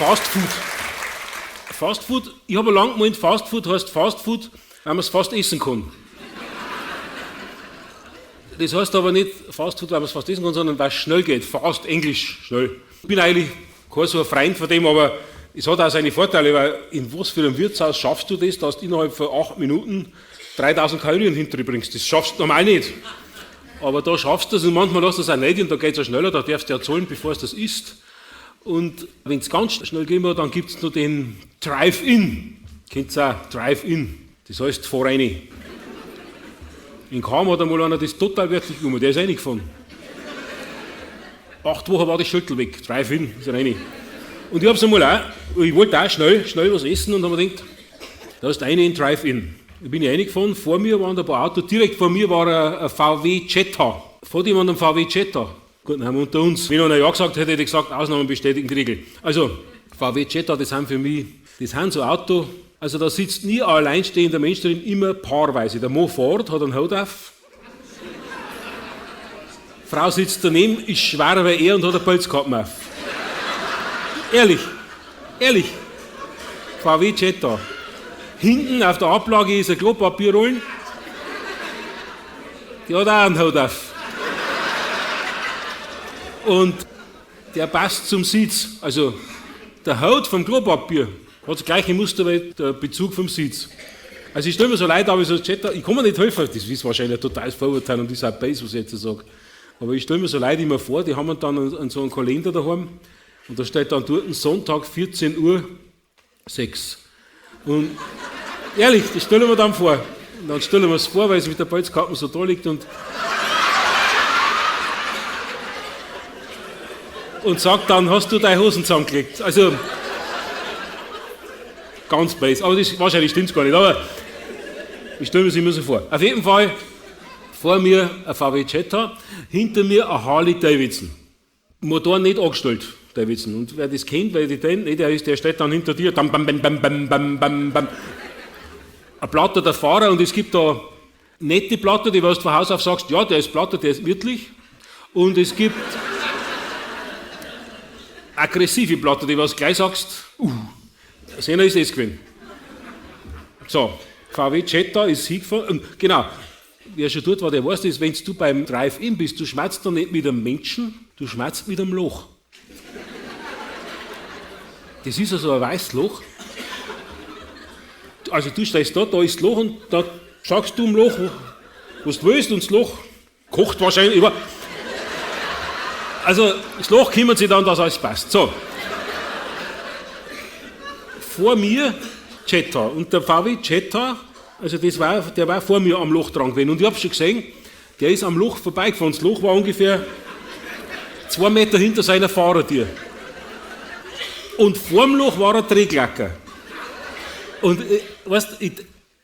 Fast Food. Fast Food, ich habe lang gemeint, Fast Food heißt Fast Food, weil man es fast essen kann. Das heißt aber nicht Fast Food, weil man es fast essen kann, sondern weil es schnell geht. Fast, Englisch, schnell. Ich bin eigentlich kein so ein Freund von dem, aber es hat auch seine Vorteile, weil in was für einem Wirtshaus schaffst du das, dass du innerhalb von 8 Minuten 3000 Kalorien hinterbringst? Das schaffst du normal nicht. Aber da schaffst du das und manchmal lässt du das auch nicht und da geht es auch schneller, da darfst du ja zahlen, bevor es das isst. Und wenn es ganz schnell gehen will, dann gibt es noch den Drive-In. Kennt ihr auch? Drive-In. Das heißt, fahr rein. In Cham hat einmal einer das total wörtlich genommen, der ist reingefahren. 8 Wochen war das Schildl weg. Drive-In, ist rein. Und ich hab's einmal auch, ich wollte auch schnell, schnell was essen und hab mir gedacht, da ist eine in Drive-In. Da bin ich reingefahren, vor mir waren ein paar Autos, direkt vor mir war ein VW Jetta. Fährt jemand einen VW Jetta? Gut, dann haben wir unter uns. Wenn einer Ja gesagt hätte, hätte ich gesagt, Ausnahmen bestätigen die Regel. Also, VW Jetta, das sind für mich, das sind so Auto, also da sitzt nie ein alleinstehender Mensch drin, immer paarweise. Der Mo fährt, hat einen Hut auf. Frau sitzt daneben, ist schwerer wie er und hat eine Pelzkappe auf. Ehrlich, ehrlich. VW Jetta. Hinten auf der Ablage ist ein Klopapierrollen. Die hat auch einen Hut auf. Und der passt zum Sitz. Also der Hut vom Klopapier hat das gleiche Muster wie der Bezug vom Sitz. Also ich stelle mir so leid, aber so Jetta, ich kann mir nicht helfen, das ist wahrscheinlich ein totales Vorurteil und ist auch base, was ich jetzt sage. Aber ich stelle mir so Leute immer vor, die haben dann an so einen Kalender daheim und da steht dann dort Sonntag 14 Uhr 6. Und ehrlich, das stellen wir dann vor. Und dann stellen wir es vor, weil es mit der Pelzkappe so da liegt und sagt dann, hast du deine Hosen zusammengelegt? Also, ganz base. Aber das, wahrscheinlich stimmt es gar nicht, aber ich stelle mir es immer so vor. Auf jeden Fall, vor mir ein VW Jetta, hinter mir ein Harley Davidson. Motor nicht angestellt, Davidson. Und wer das kennt, wer die kennt, der, ist, der steht dann hinter dir, dann bam, bam, bam, bam, bam, bam, bam. Ein Platter der Fahrer und es gibt da nette Platter, die was du von Haus auf sagst, ja, der ist Platter, der ist wirklich. Und es gibt aggressive Platter, die was gleich sagst, so ist das gewesen. So, VW Jetta ist hingefahren, und genau, wer schon dort war, der weiß das, wenn du beim Drive-In bist, du schwätzt da nicht mit einem Menschen, du schwätzt mit einem Loch. Das ist also ein weißes Loch. Also du stehst da, da ist das Loch und da sagst du im Loch, was du willst, und das Loch kocht wahrscheinlich über. Also das Loch kümmert sich dann, dass alles passt. So. Vor mir Jetta. Und der VW Jetta, also das war, der war vor mir am Loch dran gewesen. Und ich habe schon gesehen, der ist am Loch vorbeigefahren. Das Loch war ungefähr 2 Meter hinter seiner Fahrertür. Und vorm Loch war ein Drehglacker. Und weißt,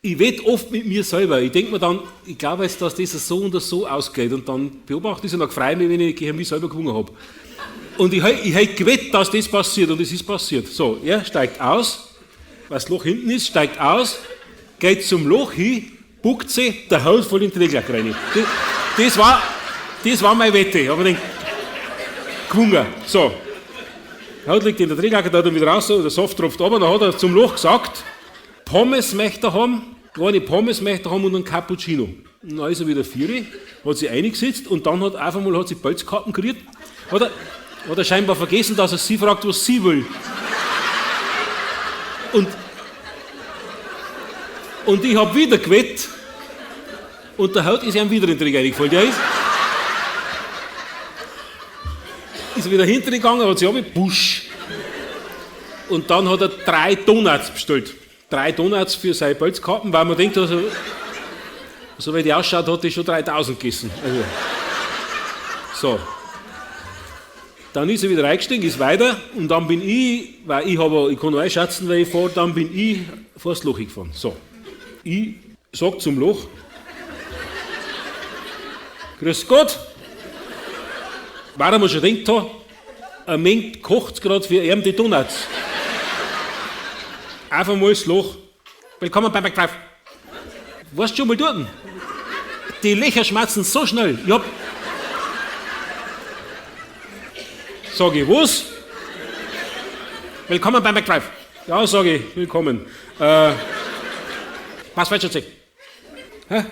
ich wett oft mit mir selber. Ich denke mir dann, ich glaube jetzt, dass das so und so ausgeht. Und dann beobachte ich es und dann freue ich mich, wenn ich gegen mich selber gewonnen habe. Und ich hätte gewettet, dass das passiert und es ist passiert. So, er steigt aus, weil das Loch hinten ist, steigt aus, geht zum Loch hin, buckt sich, der haut voll in den Drehglack rein. Das war meine Wette. Ich habe gedacht, gewonnen. So. Haut liegt in der Drehglocke, da hat er wieder raus, der Saft tropft runter, dann hat er zum Loch gesagt, Pommes möchte er haben, kleine Pommes möchte er haben und einen Cappuccino. Und dann ist er wieder vieri, hat sich eingesetzt und dann hat auf einmal hat sie Pelzkappen gekriegt. Hat er scheinbar vergessen, dass er sie fragt, was sie will. Und ich habe wieder gewettet und der Haut ist ihm wieder in den Dreck reingefallen. Der ist wieder hinter gegangen, hat sich busch. Und dann hat er drei Donuts bestellt. Drei Donuts für seine Pelzkappen, weil man denkt, also, so wie die ausschaut, hat die schon 3000 gegessen. Also, so. Dann ist er wieder reingestiegen, ist weiter und dann bin ich, weil ich habe, ich kann nur einschätzen, weil ich fahre, dann bin ich vor das Loch gefahren. So. Ich sag zum Loch, Grüß Gott. Warum man schon denkt hat, ein Mensch kocht gerade für ihn die Donuts. Einfach mal das Loch. Willkommen beim McDrive. Warst du schon mal dort? Die Löcher schmatzen so schnell. Ich hab. Sag ich, was? Willkommen beim McDrive. Ja, sage ich, willkommen. Was wünschen Sie? Hä?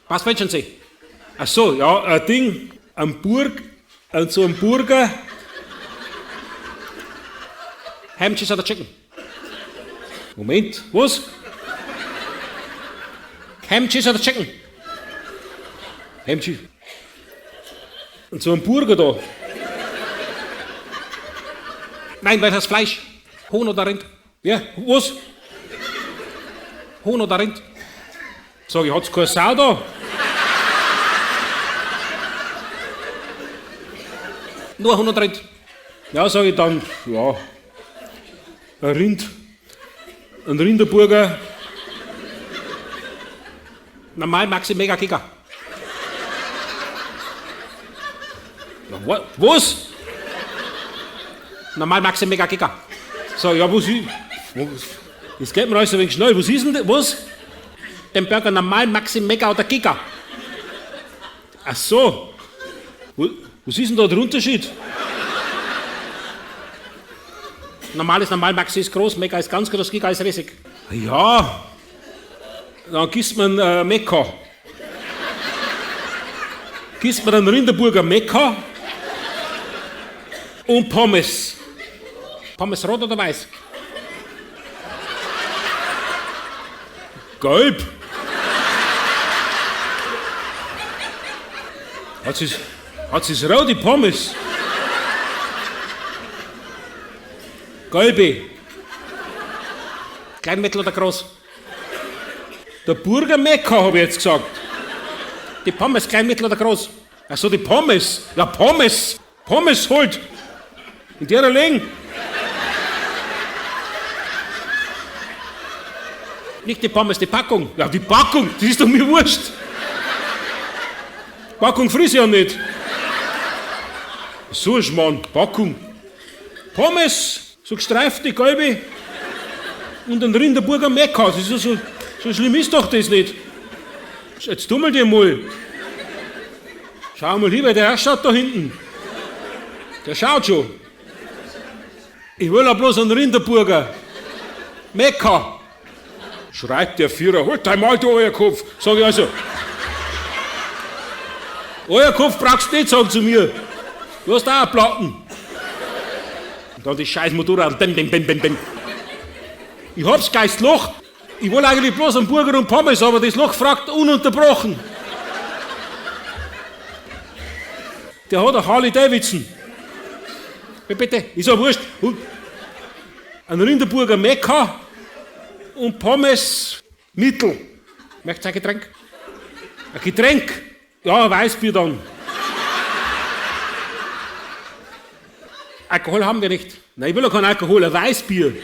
Was wünschen Sie? Ach so, ja, ein Ding, ein Burg, und so ein Burger. Ham, Cheese oder Chicken? Moment, was? Ham, Cheese oder Chicken? Ham, Cheese. Und so ein Burger da. Nein, weil das Fleisch. Huhn oder Rind? Ja, was? Huhn oder Rind? Sag ich, hat's keine Sau da? Nur Huhn oder Rind? Ja, sag ich dann, ja. Ein Rind. Ein Rinderburger. Normal Maxi Mega Giga. Ja, was? Normal Maxi Mega Giga. Sag ich, ja, was ist? Das geht mir alles ein wenig schnell. Was ist denn das? Was? Den Burger normal Maxi Mega oder Giga? Ach so. Was ist denn da der Unterschied? Normal ist normal, Maxi ist groß, Mega ist ganz groß, Giga ist riesig. Ja, dann gibst man Mekka. Gibst man einen Rinderburger Mekka und Pommes. Pommes rot oder weiß? Gelb. Hat sie's rote Pommes? Gelbe. Klein, mittel oder groß? Der Burger Mekka, hab ich jetzt gesagt. Die Pommes, klein, mittel oder groß? Ach so, die Pommes. Ja, Pommes. Pommes halt. In der Länge. Nicht die Pommes, die Packung. Ja, die Packung, das ist doch mir wurscht. Packung friss ich ja nicht. So ein Schmarrn, Packung. Pommes, so gestreifte gelbe und ein Rinderburger Mekka. Das ist ja so, so schlimm ist doch das nicht. Jetzt tummel dir mal. Schau mal lieber, der Herr schaut da hinten. Der schaut schon. Ich will auch bloß einen Rinderburger. Mekka. Schreit der Vierer, halt dein Maul, du Eierkopf. Sag ich also. Eierkopf brauchst du nicht sagen zu mir. Du hast auch einen Platten. Und dann die scheiß Motorrad. Bim, bim, bim, bim, bim. Ich hab's geiles Loch. Ich wollte eigentlich bloß einen Burger und Pommes, aber das Loch fragt ununterbrochen. Der hat eine Harley Davidson. Bitte, ist ja wurscht. Ein Rinderburger Mekka und Pommes Mittel. Möchtest du ein Getränk? Ein Getränk? Ja, ein Weißbier dann. Alkohol haben wir nicht. Nein, ich will ja kein Alkohol, ein Weißbier.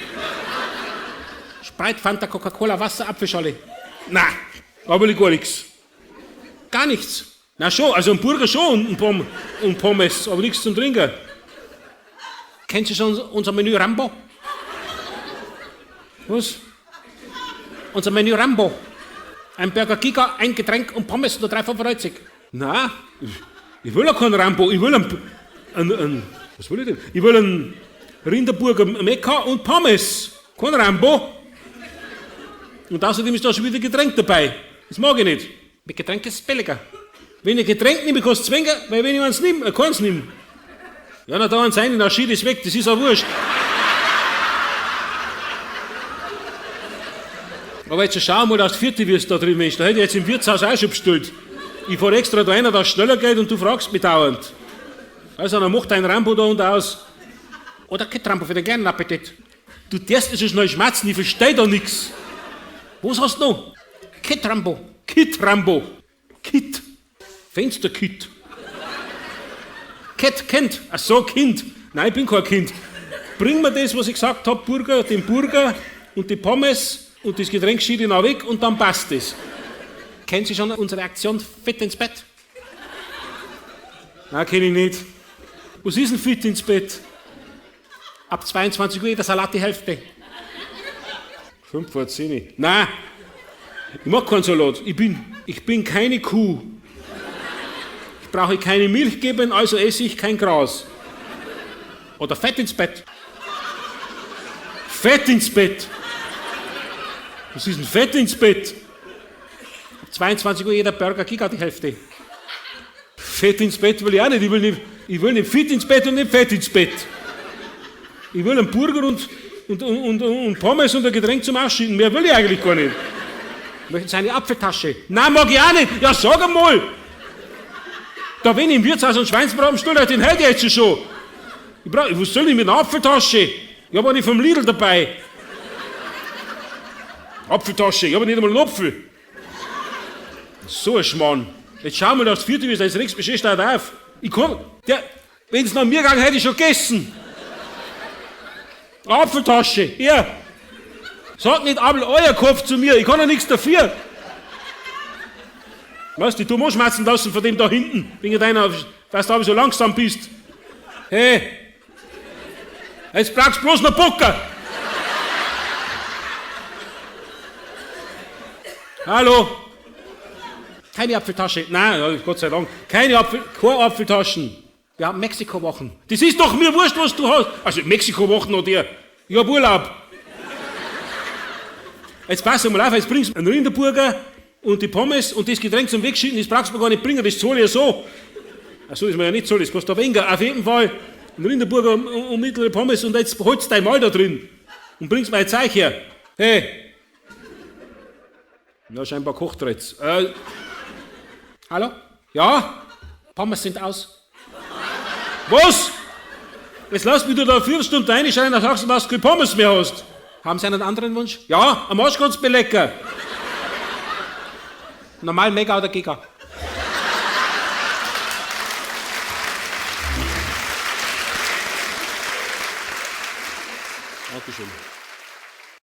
Sprite, Fanta, Coca-Cola, Wasser, Apfelschorle. Nein, da will ich gar nichts. Gar nichts. Na schon, also ein Burger schon und, und Pommes, aber nichts zum Trinken. Kennst du schon unser Menü Rambo? Was? Unser Menü Rambo. Ein Burger Giga, ein Getränk und Pommes nur 3,95. Nein, ich will ja keinen Rambo, ich will einen, was will ich denn? Ich will einen Rinderburger Mekka und Pommes. Kein Rambo. Und außerdem ist da schon wieder Getränk dabei. Das mag ich nicht. Mit Getränk ist es billiger. Wenn ich Getränk nehme, kostet es weniger, weil wenn ich eins nehme, keins nehme. Ja, na da eins rein, dann schied es weg, das ist auch wurscht. Aber jetzt schau mal, dass du vierte wirst da drin, Mensch. Da hätte ich jetzt im Wirtshaus auch schon bestellt. Ich fahr extra da rein, dass es schneller geht und du fragst mich dauernd. Also, dann mach dein Rambo da und aus. Oder kein Rambo für den kleinen Appetit. Du darfst nicht so schnell schmatzen, ich versteh da nix. Was hast du noch? Kit Rambo. Kit Rambo. Kit. Fensterkit. Cat, Kind. Ach so, Kind. Nein, ich bin kein Kind. Bring mir das, was ich gesagt hab, Burger, den Burger und die Pommes und das Getränk schiebe ich noch weg und dann passt es. Kennen Sie schon unsere Aktion Fit ins Bett? Nein, kenn ich nicht. Was ist denn Fit ins Bett? Ab 22 Uhr jeder Salat die Hälfte. 9:55. Nein, ich mag keinen Salat. Ich bin keine Kuh. Ich brauche keine Milch geben, also esse ich kein Gras. Oder Fett ins Bett. Fett ins Bett. Was ist denn Fett ins Bett? 22 Uhr jeder Burger Giga die Hälfte. Fett ins Bett will ich auch nicht. Ich will nicht fit ins Bett und nicht fett ins Bett. Ich will einen Burger und Pommes und ein Getränk zum Ausschieben. Mehr will ich eigentlich gar nicht. Möchten Sie eine Apfeltasche? Nein, mag ich auch nicht. Ja, sag einmal. Da, wenn ich im Wirtshaus einen Schweinsbraten stelle, den hätte ich jetzt schon. Was soll ich mit einer Apfeltasche? Ich hab auch nicht vom Lidl dabei. Apfeltasche, ich hab nicht einmal einen Apfel. So ein Schmarrn. Jetzt schau mal, dass du vierte bist, jetzt regst du mich schon auf. Ich komm, wenn's nach mir gegangen hätte ich schon gegessen. Apfeltasche, ja. Sag nicht einmal euer Kopf zu mir, ich kann ja nichts dafür. Weißt du, du musst schmerzen lassen von dem da hinten, wegen deiner, dass du aber so langsam bist. Hey, jetzt brauchst du bloß noch Bocker. Hallo? Keine Apfeltasche. Nein, Gott sei Dank. Keine Apfeltaschen. Wir haben Mexiko-Wochen. Das ist doch mir wurscht, was du hast. Also Mexiko-Wochen oder dir. Ich hab Urlaub. Jetzt pass mal auf, jetzt bringst du einen Rinderburger und die Pommes und das Getränk zum Wegschicken, das brauchst du mir gar nicht bringen, das zahle ich ja so. Ach so, ist mir ja nicht so, das kostet weniger. Auf jeden Fall ein Rinderburger und mittlere Pommes und jetzt holst du dein Mahl da drin und bringst mir ein Zeug her. Hey. Na, scheinbar kocht er jetzt. Hallo? Ja? Pommes sind aus. Was? Jetzt lass mich du da 4 Stunden reinschreien, dann sagst du, dass du keine Pommes mehr hast. Haben Sie einen anderen Wunsch? Ja, am Arsch kannst du belecken. Normal Mega oder Giga? Dankeschön.